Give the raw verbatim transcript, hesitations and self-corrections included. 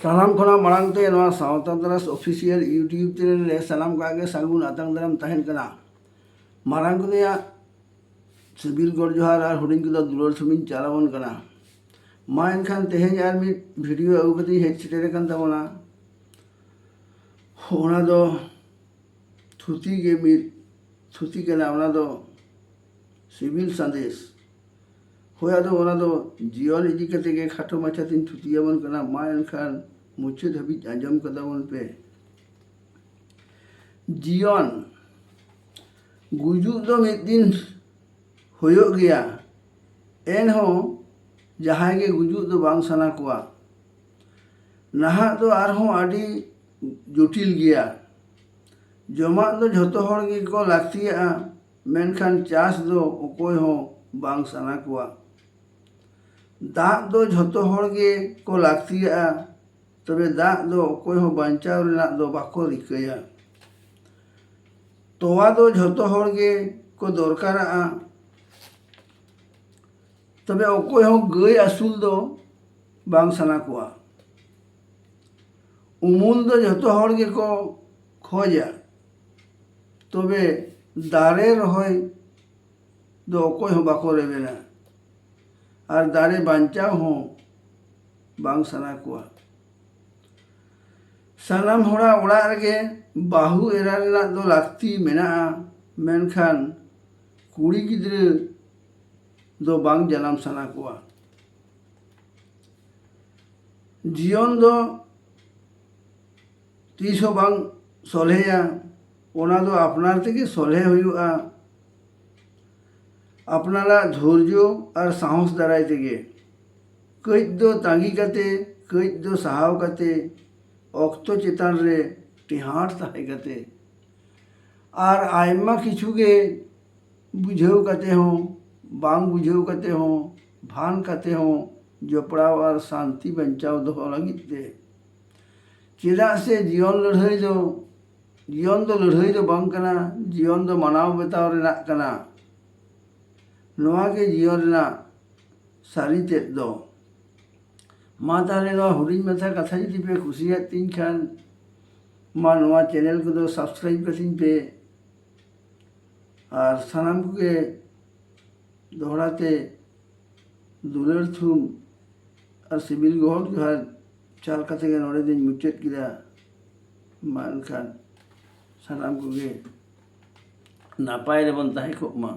ᱥᱟᱱᱟᱢ ᱠᱷᱚᱱᱟᱜ ᱢᱟᱲᱟᱝ ᱛᱮ ᱱᱚᱣᱟ ᱥᱟᱶᱛᱟ ᱛᱟᱨᱟᱥ ᱚᱯᱷᱤᱥᱤᱭᱟᱞ YouTube ᱪᱮᱱᱮᱞ ᱨᱮ ᱥᱟᱱᱟᱢ ᱠᱚᱣᱟᱜ ᱜᱮ ᱥᱟᱹᱜᱩᱱ ᱟᱛᱟᱝ ᱫᱟᱨᱟᱢ ᱛᱟᱦᱮᱱ ᱠᱟᱱᱟ᱾ ᱢᱟᱨᱟᱝ ᱠᱚᱫᱚᱭᱟᱜ ᱥᱤᱵᱤᱞ ᱜᱚᱰ ᱡᱚᱦᱟᱨ ᱟᱨ ᱦᱩᱰᱤᱧ ᱠᱚᱫᱚ ᱫᱩᱞᱟᱹᱲ ᱥᱩᱢᱤᱧ ᱪᱟᱞᱟᱣᱚᱱ ᱠᱟᱱᱟ᱾ ᱢᱟ ᱮᱱᱠᱷᱟᱱ ᱛᱮᱦᱮᱧ ᱟᱨ ᱢᱤᱫ ᱵᱷᱤᱰᱤᱭᱳ ᱟᱹᱜᱩ ᱠᱟᱛᱮᱧ ᱦᱮᱡ ᱥᱮᱴᱮᱨ ᱟᱠᱟᱱ ᱛᱟᱵᱚᱱᱟ᱾ ᱚᱱᱟ ᱫᱚ ᱛᱷᱩᱛᱤ ᱜᱮ ᱢᱤᱫ ᱛᱷᱩᱛᱤ ᱠᱟᱱᱟ, ᱚᱱᱟ ᱫᱚ ᱥᱤᱵᱤᱞ ᱥᱟᱸᱫᱮᱥ᱾ ᱦᱳᱭ, ᱟᱫᱚ ᱚᱱᱟ ᱫᱚ ᱡᱤᱭᱚᱱ ᱤᱫᱤ ᱠᱟᱛᱮ ᱜᱮ ᱠᱷᱟᱴᱚ ᱢᱟᱪᱷᱟ ᱛᱤᱧ ᱛᱷᱩᱛᱤᱭᱟᱵᱚᱱ ᱠᱟᱱᱟ᱾ ᱢᱟ ᱮᱱᱠᱷᱟᱱ ᱢᱩᱪᱟᱹᱫ ᱦᱟᱹᱵᱤᱡ ᱟᱸᱡᱚᱢ ᱠᱟᱛᱟᱵᱚᱱ ᱯᱮ᱾ ᱡᱤᱭᱚᱱ, ᱜᱩᱡᱩᱜ ᱫᱚ ᱢᱤᱫ ᱫᱤᱱ ᱦᱩᱭᱩᱜ ᱜᱮᱭᱟ, ᱮᱱᱦᱚᱸ ᱡᱟᱦᱟᱸᱭ ᱜᱮ ᱜᱩᱡᱩᱜ ᱫᱚ ᱵᱟᱝ ᱥᱟᱱᱟ ᱠᱚᱣᱟ᱾ ᱱᱟᱦᱟᱜ ᱫᱚ ᱟᱨᱦᱚᱸ ᱟᱹᱰᱤ ᱡᱚᱴᱤᱞ ᱜᱮᱭᱟ᱾ ᱡᱚᱢᱟᱜ ᱫᱚ ᱡᱷᱚᱛᱚ ᱦᱚᱲ ᱜᱮᱠᱚ ᱞᱟᱹᱠᱛᱤᱭᱟᱜᱼᱟ, ᱢᱮᱱᱠᱷᱟᱱ ᱪᱟᱥ ᱫᱚ ᱚᱠᱚᱭ ᱦᱚᱸ ᱵᱟᱝ ᱥᱟᱱᱟ ᱠᱚᱣᱟ᱾ ᱫᱟᱜ ᱫᱚ ᱡᱷᱚᱛᱚ ᱦᱚᱲ ᱜᱮ ᱠᱚ ᱞᱟᱹᱠᱛᱤᱭᱟᱜᱼᱟ, ᱛᱚᱵᱮ ᱫᱟᱜ ᱫᱚ ᱚᱠᱚᱭ ᱦᱚᱸ ᱵᱟᱧᱪᱟᱣ ᱨᱮᱱᱟᱜ ᱫᱚ ᱵᱟᱠᱚ ᱨᱤᱠᱟᱹᱭᱟ᱾ ᱛᱚᱣᱟ ᱫᱚ ᱡᱷᱚᱛᱚ ᱦᱚᱲ ᱜᱮ ᱠᱚ ᱫᱚᱨᱠᱟᱨᱟᱜᱼᱟ, ᱛᱚᱵᱮ ᱚᱠᱚᱭ ᱦᱚᱸ ᱜᱟᱹᱭ ᱟᱹᱥᱩᱞ ᱫᱚ ᱵᱟᱝ ᱥᱟᱱᱟ ᱠᱚᱣᱟ᱾ ᱩᱢᱩᱞ ᱫᱚ ᱡᱷᱚᱛᱚ ᱦᱚᱲ ᱜᱮᱠᱚ ᱠᱷᱚᱡᱟ, ᱛᱚᱵᱮ ᱫᱟᱨᱮ ᱨᱚᱦᱚᱭ ᱫᱚ ᱚᱠᱚᱭ ᱦᱚᱸ ᱵᱟᱠᱚ ᱨᱮᱵᱮᱱᱟ, ᱟᱨ ᱫᱟᱨᱮ ᱵᱟᱧᱪᱟᱣ ᱦᱚᱸ ᱵᱟᱝ ᱥᱟᱱᱟ ᱠᱚᱣᱟ᱾ ᱥᱟᱱᱟᱢ ᱦᱚᱲᱟᱜ ᱚᱲᱟᱜ ᱨᱮᱜᱮ ᱵᱟᱹᱦᱩ ᱮᱨᱟ ᱨᱮᱱᱟᱜ ᱫᱚ ᱞᱟᱹᱠᱛᱤ ᱢᱮᱱᱟᱜᱼᱟ, ᱢᱮᱱᱠᱷᱟᱱ ᱠᱩᱲᱤ ᱜᱤᱫᱽᱨᱟᱹ ᱫᱚ ᱵᱟᱝ ᱡᱟᱱᱟᱢ ᱥᱟᱱᱟ ᱠᱚᱣᱟ᱾ ᱡᱤᱭᱚᱱ ᱫᱚ ᱛᱤᱥ ᱦᱚᱸ ᱵᱟᱝ ᱥᱚᱞᱦᱮᱭᱟ, ᱚᱱᱟ ᱫᱚ ᱟᱯᱱᱟᱨ ᱛᱮᱜᱮ ᱥᱚᱞᱦᱮ ᱦᱩᱭᱩᱜᱼᱟ, ᱟᱯᱱᱟᱨᱟᱜ ᱫᱷᱳᱨᱡᱚ ᱟᱨ ᱥᱟᱦᱚᱥ ᱫᱟᱨᱟᱭ ᱛᱮᱜᱮ᱾ ᱠᱟᱹᱡ ᱫᱚ ᱛᱟᱺᱜᱤ ᱠᱟᱛᱮ, ᱠᱟᱹᱡ ᱫᱚ ᱥᱟᱦᱟᱣ ᱠᱟᱛᱮ, ᱚᱠᱛᱚ ᱪᱮᱛᱟᱱ ᱨᱮ ᱴᱮᱦᱟᱸᱴ ᱛᱟᱦᱮᱸ ᱠᱟᱛᱮ, ᱟᱨ ᱟᱭᱢᱟ ᱠᱤᱪᱷᱩ ᱜᱮ ᱵᱩᱡᱷᱟᱹᱣ ᱠᱟᱛᱮ ᱦᱚᱸ, ᱵᱟᱝ ᱵᱩᱡᱷᱟᱹᱣ ᱠᱟᱛᱮ ᱦᱚᱸ, ᱵᱷᱟᱱ ᱠᱟᱛᱮ ᱦᱚᱸ ᱡᱚᱯᱲᱟᱣ ᱟᱨ ᱥᱟᱱᱛᱤ ᱵᱟᱧᱪᱟᱣ ᱫᱚᱦᱚ ᱞᱟᱹᱜᱤᱫ ᱛᱮ᱾ ᱪᱮᱫᱟᱜ ᱥᱮ ᱡᱤᱭᱚᱱ ᱞᱟᱹᱲᱦᱟᱹᱭ ᱫᱚ, ᱡᱤᱭᱚᱱ ᱫᱚ ᱞᱟᱹᱲᱦᱟᱹᱭ ᱫᱚ ᱵᱟᱝ ᱠᱟᱱᱟ, ᱡᱤᱭᱚᱱ ᱫᱚ ᱢᱟᱱᱟᱣ ᱵᱟᱛᱟᱣ ᱨᱮᱱᱟᱜ ᱠᱟᱱᱟ᱾ ᱱᱚᱣᱟ ᱜᱮ ᱡᱤᱭᱚᱱ ᱨᱮᱱᱟᱜ ᱥᱟᱹᱨᱤ ᱛᱮᱫ ᱫᱚ᱾ ᱢᱟ ᱛᱟᱦᱚᱞᱮ ᱱᱚᱣᱟ ᱦᱩᱰᱤᱧ ᱢᱟᱪᱷᱟ ᱠᱟᱛᱷᱟ ᱡᱩᱫᱤ ᱯᱮ ᱠᱩᱥᱤᱭᱟᱜ ᱛᱤᱧ ᱠᱷᱟᱱ, ᱢᱟ ᱱᱚᱣᱟ ᱪᱮᱱᱮᱞ ᱠᱚᱫᱚ ᱥᱟᱵᱥᱠᱨᱟᱭᱤᱵ ᱠᱟᱹᱛᱤᱧ ᱯᱮ᱾ ᱟᱨ ᱥᱟᱱᱟᱢ ᱠᱚᱜᱮ ᱫᱚᱦᱲᱟ ᱛᱮ ᱫᱩᱞᱟᱹᱲ ᱛᱷᱩᱢ ᱟᱨ ᱥᱤᱵᱤᱞ ᱜᱚᱦᱚᱲ ᱡᱚᱦᱟᱨ ᱪᱟᱞ ᱠᱟᱛᱮ ᱜᱮ ᱱᱚᱰᱮ ᱫᱚᱧ ᱢᱩᱪᱟᱹᱫ ᱠᱮᱫᱟ᱾ ᱢᱟ ᱮᱱᱠᱷᱟᱱ ᱥᱟᱱᱟᱢ ᱠᱚᱜᱮ ᱱᱟᱯᱟᱭ ᱨᱮᱵᱚᱱ ᱛᱟᱦᱮᱸ ᱠᱚᱜ ᱢᱟ᱾